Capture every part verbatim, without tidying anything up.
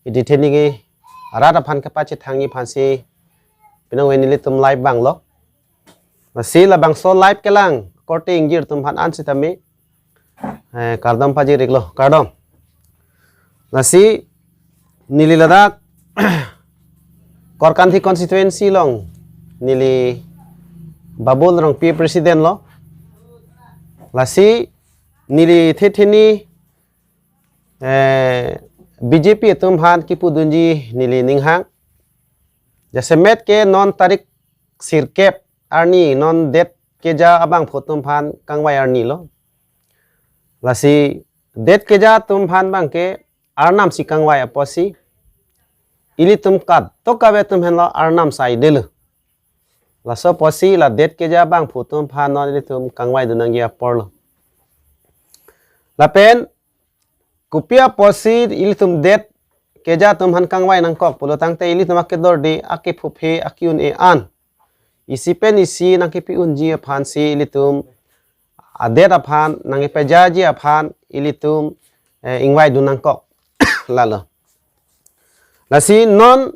Pidithe ningke arat aphan kepachethangji aphansi pinong weni nelitum live vanglo. Lasi labangso live kelang korte ingjir atum aphan an sitame, eh, kardom pajir-iklo, kardom. Lasi neli ladak Korkanthi constituency along neli Babul Rongpi president lo. Lasi neli thethe ni, eh, B J P atum aphan kipudunji neli ninghang. Jasemet ke non tarik sirkep arni, non det keja abangphu atum aphan kangvai arni lo. Lasi det keja atum aphan abangke arnam si kangvai apotsi ilitum kadokave atum henlo arnam saidelo. Laso apotsi la det keja abangphu atum aphan non ilitum kangvaidun nangji aporlo. Lapen kopi apotsi ilitum det keja atum aphan kangvai nangkok pulo tangte ilitum akedorde, akephuphe, ake-un-e an isi pen isi nangkepi-unji aphansi ilitum adet aphan nangkepejaji aphan ilitum, eh, ingvaidun nangkok. Lalo. Lasi non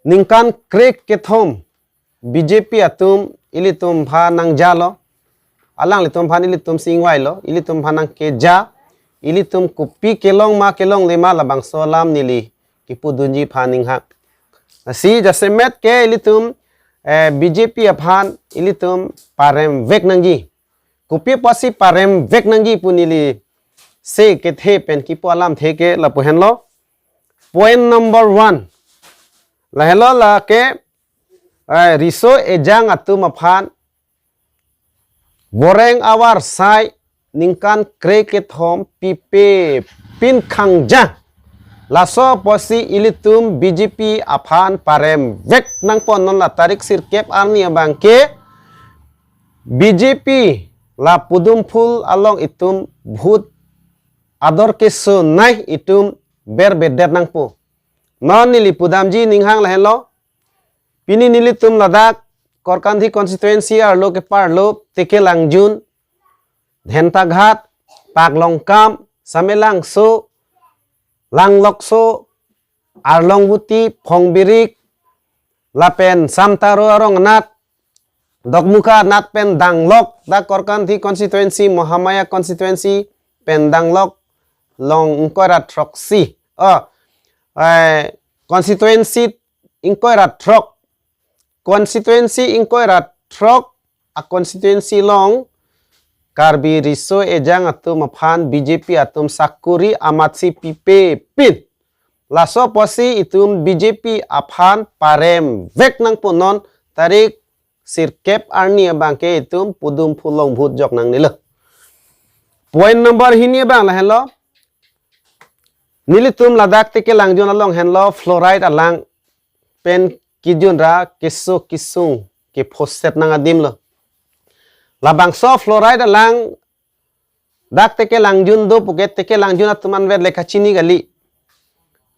ningkan krekethom B J P atum ilitum aphan nangjalo. Alanglitum aphan ilitum si ingvailo, ilitum aphan nangkeja, ilitum kopi kelong ma kelongle ma labangso alam neli kipudunji aphan ninghang. Lasi jasemet ke ilitum, eh, B J P aphan ilitum paremvek nangji. Kopi apotsi paremvek nangji pu neli se kethe pen kipu alamthe ke lapu henlo. Point number one. Lahenlo lake, eh, riso ejang atum aphan voreng avarsai ningkan krekethom pipe pin khangja. Laso apotsi ilitum B J P aphan paremvek nangpo, non la tarik sirkep arni abangke B J P la Podumphul along itum vote ador kesonei itum berbedet nangpo. Non neli pudamji ninghang lahenlo. Pini nelitum ladak Korkanthi constituency arlo keparlo Tekelangjun, Dhentaghat, Paklongkam, Samelangso, Langlokso, Arlongbuti, Phongbirik, lapen Samtaro arong anat, Dokmoka anat pen danglok, dak Korkanthi constituency, Mahamaya constituency pen danglok, along ingkoi ra throksi. Oh, eh, constituency ingkoi ra throk. Constituency ingkoi ra throk a constituency along Karbi riso ejang atum aphan B J P atum sakuri amatsi pipe pin. Laso apotsi itum B J P aphan paremvek nangpo, non tarik sirkep arni abangke itum Podumphul along vote jok nangnelo. Point number hini abang lahenlo. Nelitum ladak Tekelangjun along henlo fluoride alang pen kijun ra keso kesung kephoset nang adimlo. Labangso fluoride alang dak Tekelangjun do puke Tekelangjun atum anvet le kachini kali.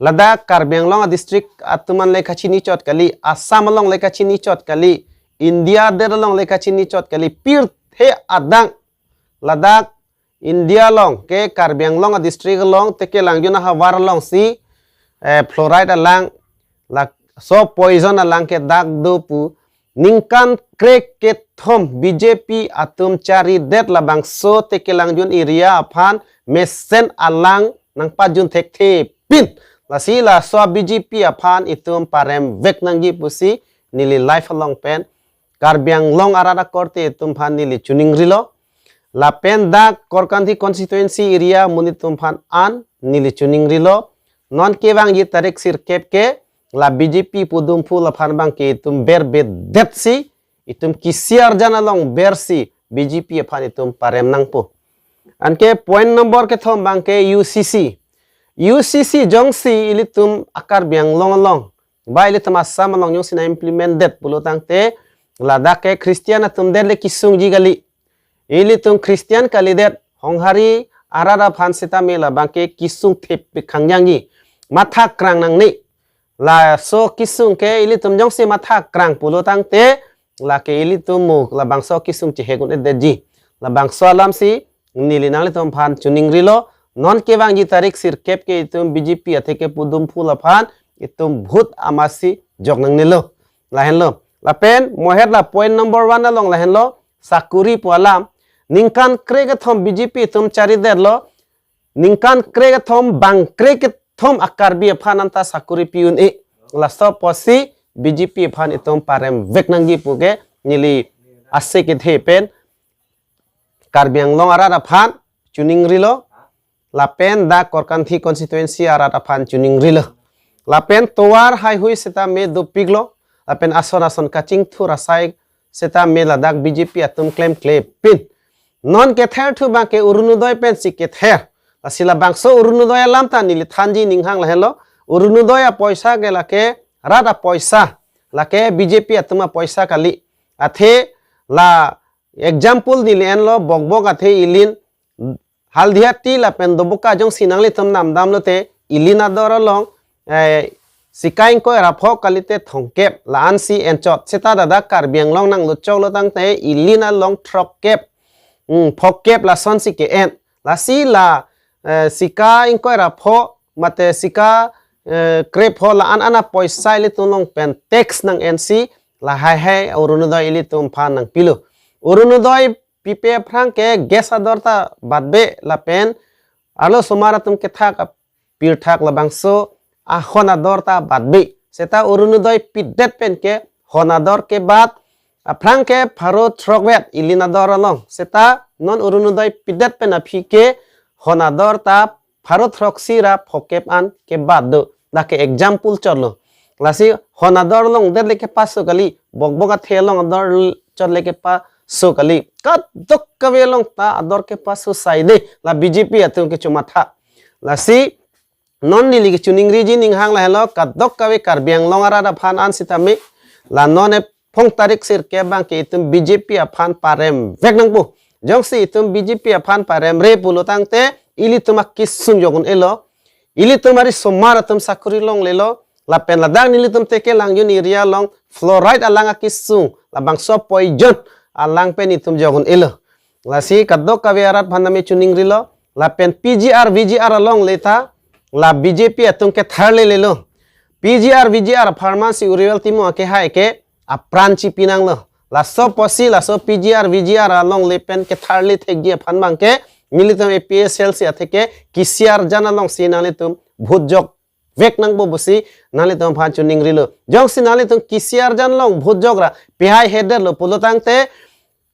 Ladak Karbi Anglong a district atum an le kachini chot kali, Assam along le kachini chot kali, India adet along le kachini chot kali, pirthe adang ladak India along ke Karbi Anglong a district along Tekelangjun ahavar alongsi, eh, fluoride alang, laso poison alang ke dak do pu ningkan krekethom B J P atum charidet labangso Tekelangjun area aphan mesen alang nangpajun thekthe pin. Lasi laso B J P aphan itum paremvek nangji pusi neli live along pen Karbi Anglong arat akorte atum aphan neli choningrilo. Lapen dak Korkanthi constituency area monit atum aphan an neli choningrilo. Non kevangji tarik sirkep ke la B J P Podumphul aphan abangke itum berbedetsi, itum kisi arjan along bersi B J P aphan itum parem nangpo. Anke point number kethom abangke U C C. U C C jongsi ilitum a Karbi Anglong along, ba ilitum Assam along jongsi nang-implement det pulo tangte, ladak ke Christian atum det le kesungji kali. Ilitum Christian kalidet, Honghari arat aphan sitame labangke kesung thepik khangjangji. Matha krang nangne. Laso kesung ke ilitum jongsi matha krang pulo tangte, lake ilitum mo labangso kesung chehek un-edetji. Labangso alamsi neli nanglitum aphan choningrilo, non kevangji tarik sirkep ke itum B J P atheke pudum phul aphan itum vote amatsi jok nangnelo. Lahenlo. Lapen mohet la point number one along lahenlo, sakuri pu alam. Ningkan krekethom B J P itum charidetlo. Ningkan krekethom bang krekethom a-Karbi aphan anta sakuri pi un-e. Laso apotsi B J P aphan itum paremvek nangji pu ke neli ase kethe pen Karbi Anglong arat aphan chiningrilo. Lapen dak Korkanthi constituency arat aphan chiningrilo. Lapen tovar haihui sitame dopiklo. Lapen ason ason kachingthur asai sitame ladak B J P atum klemkle pin. Non kether thu abangke Orunodoi pensi kether. Lasi labangso Orunodoi alam ta neli thanji ninghang lahenlo. Orunodoi apoisa ke lake rat apoisa. Lake B J P atum apoisa kali. Athe la example neli enlo, Bokbok athe ilin Haldiati lapen Doboka jongsi nanglitum namdamlote ilin ador along, eh, sika ingkoi ra pho kalite thomkep la-ansi enchot. Seta ladak Karbi Anglong nangluchoklo tangte ilin along throkkep, hmm, phokep lasonsi ke-en. Lasi la, eh, sika ingkoi ra pho mate sika, eh, krepho la-an an apoisa ilitum along pen tax nang-ensi lahai hai Orunodoi ilitum aphan nangpilo. Orunodoi pipe aphrang ke gas ador ta batbe lapen arlosomar atum kethak apirthak labangso ahon ador ta batbe. Seta Orunodoi pidet pen ke hon ador kebat aphrang ke pharo throkvet ilin ador along. Seta non Orunodoi pidet pen aphi ke hon ador ta pharo throksi ra phokep an kebat do. Dak ke example chotlo. Lasi hon ador longdet le kepaso kali, Bokbok athe along ador chot le kepaso kali. Kadokave along ta ador kepaso sai de. La B J P atum kechomatha. Lasi non neli kechiningriji ninghang lahenlo, kadokave Karbi Anglong arat aphan an sitame la non ephong tarik sirkep abangke itum B J P aphan paremvek nangpo. Jongsi itum B J P aphan paremre pulo tangte ilitum akesung jok un-elo. Ilitum arisomar atum sakuri longlelo. Lapen ladak nelitum Tekelangjun area along fluoride alang akesung, labangso poison alang pen itum jok un-elo. Lasi kadokave arat aphan name chiningrilo. Lapen P G R, V G R alongle ta la B J P atum ketharlelelo. P G R, V G R apharman si Urivel Timung akehai ke apran chipi nanglo. Laso apotsi laso P G R, V G R alongle pen ketharle thekji aphan abangke nelitum A P H L C atheke kisi arjan alongsi nanglitum vote jokvek nangpo pusi nanglitum aphan chiningrilo. Jongsi nanglitum kisi arjan along vote jok ra pihai hedetlo pulo tangte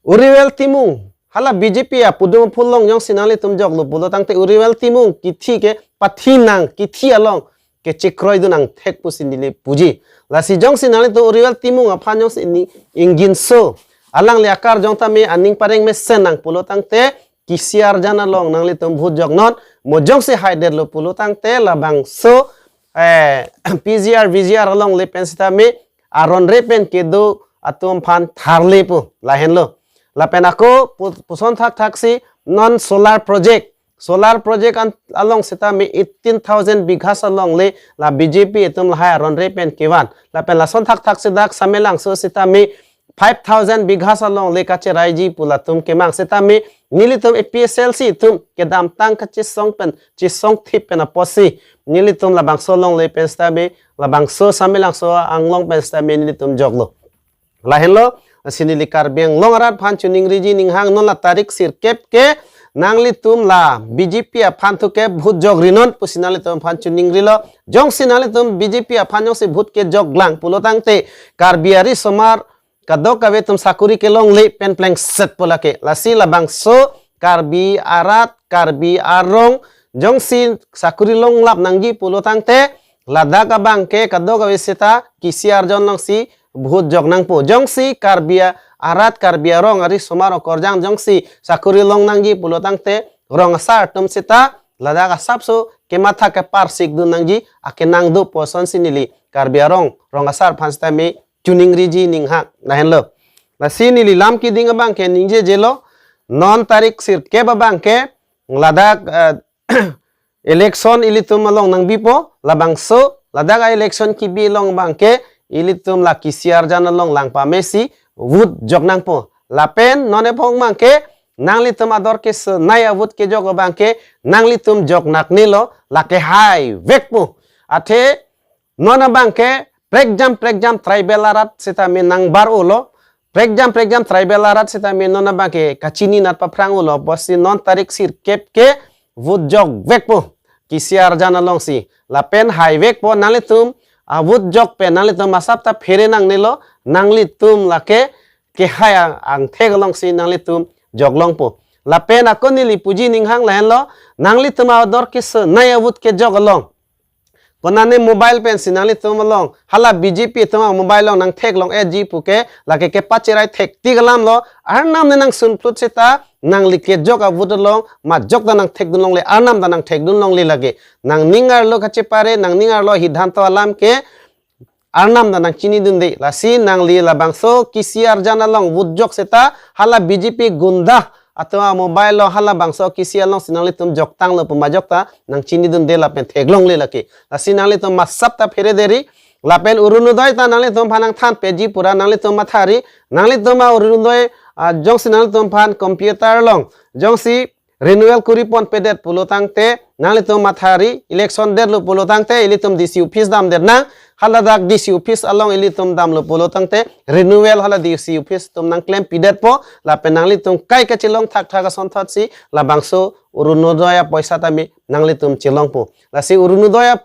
Urivel Timung, hala B J P apudum phul along jongsi nanglitum joklo pulo tangte Urivel Timung kithi ke pathi nang, kithi along kechekroidun nangthek pusi neli puji. Lasi jongsi nanglitum Urivel Timung aphan jongsi ni ingjinso, alangli akarjong tame aning pareng mesen nang pulo tangte kisi arjan along nanglitum vote joknon. Mo jongsi haidetlo pulo tangte labangso, eh, P G R, V G R alongle pen sitame aron re pen kedo atum aphan tharlepo, lahenlo. Lapen ako pu-, puson thakthak si non solar project. Solar project an along sitame eighteen thousand bighas alongle la B J P atum lahai aron re pen kevan. Lapen lason thakthak si dak Samelangso sitame five thousand bighas alongle kacheraiji pu latum kemang sitame nelitum A P H L C atum kedamtang kachesong pen, chesong thip pen apotsi nelitum labangso alongle pen sitame labangso Samelangso anglong pen sitame nelitum joklo. Lahenlo, lasi neli Karbi Anglong arat aphan chiningriji ninghang non la tarik sirkep ke nanglitum la B J P aphan thu ke vote jokrinon pusi nanglitum aphan chiningrilo. Jongsi nanglitum B J P aphan jongsi vote kejoklang pulo tangte Karbi arisomar kadokave atum sakuri kelongle pen plengsetpo lake. Lasi labangso Karbi arat, Karbi arong jongsi sakuri longlap nangji pulo tangte ladak abangke kadokave seta kisi arjan alongsi vote jok nangpo. Jongsi Karbi a-, arat, Karbi arong arisomar okorjang jongsi sakuri long nangji pulo tangte rong asar atum seta ladak asapso kematha keparsik dun nangji akenang dopo asonsi neli Karbi arong rong asar aphan sitame chiningriji ninghang, lahenlo. Lasi neli lam keding abangke ningjejelo, non tarik sirkep abangke ladak, eh, election ilitum along nangbipo, labangso ladak a-election kebi along abangke ilitum la kisi arjan along lang pamesi vote jok nangpo. Lapen non ephong abangke nanglitum ador kesenei a-vote kejok abangke nanglitum jok naknelo, lake haivekpo. Athe non abangke prekjam prekjam tribal arat sitame nangbar-olo. Prekjam prekjam tribal arat sitame non abangke kachininat paphrang-olo, pusi non tarik sirkep ke vote jokvekpo. Kisi arjan alongsi. Lapen haivekpo, nanglitum a-vote jok pen nanglitum asap ta phere nangnelo, nanglitum lake kehai ang, angthek alongsi nanglitum joklongpo. Lapen ako neli puji ninghang lahenlo, nanglitum ador kesenei a-vote kejok along, konane mobile pensi nanglitum along, hala B J P atum a-mobile along nangtheklong-etji puke, lake kepacherai thektik alamlo, Arnam ne nangsunphlut seta, nangli kejok a-vote along majok ta nangthekdunlongle, Arnam ta nangthekdunlongle lake. Nangning arlo kachepare, nangning arlo hidhanto alam ke Arnam ta nangchinidunde. Lasi nangli labangso kisi arjan along vote jok seta, hala B J P gunda atum a-mobile along halabangso kisi alongsi nanglitum joktanglo pu majok ta nangchinidunde lapen theklongle lake. Lasi nanglitum asap ta phere deri, lapen Orunodoi ta nanglitum aphan nangthanpeji pura nanglitum mathari, nanglitum a-Orunodoi, ah, jongsi nanglitum aphan computer along jongsi renewal kuri ponpedet pulo tangte, nanglitum mathari, election detlo pulo tangte, ilitum D C office damdet nang, haladak D C office along ilitum damlo pulo tangte, renewal hala D C office atum nangklempidetpo, lapen nanglitum kai kachelong thakthak asonthotsi, labangso Orunodoi apoisa tame nanglitum chelongpo. Lasi Orunodoi a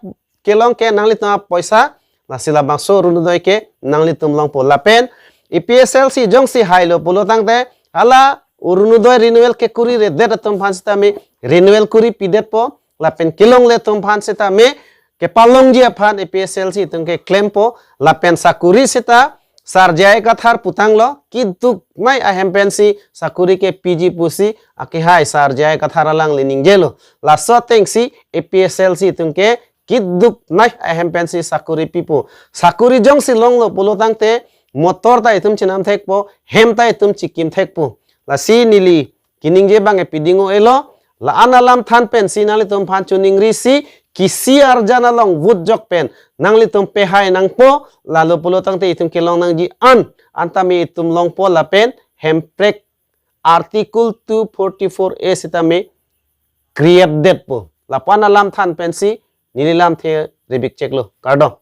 kelong ke nanglitum apoisa, lasi labangso Orunodoi ke nanglitum longpo. Lapen A P H L C jongsi hailo pulo tangte, hala Orunodoi renewal kekuriredet atum aphan sitame renewal kuripidetpo, lapen kelongle atum aphan sitame kepalongji aphan A P H L C atum keklempo, lapen sakuri seta Sar J I Kathar putanglo, kiduknei ahem pensi sakuri kepiji pusi akehai Sar J I Kathar alangli ningjelo. Laso atengsi A P H L C atum ke kiduknei ahem pensi sakuri pipo. Sakuri jongsi longlo pulo tangte, motor ta itum chenam thekpo, hem ta itum chikim thekpo. Lasi neli keningje abang epiding o elo, la-an alam than pensi nanglitum aphan choningrisi, kisi arjan along vote jok pen nanglitum pehai nangpo, lalo pulo tangte itum kelong nangji an, an tame itum longpo lapen hemprek Article two forty-four A sitame create detpo. Lapu-an alam than pensi neli lamthe rebik cheklo. Kardom.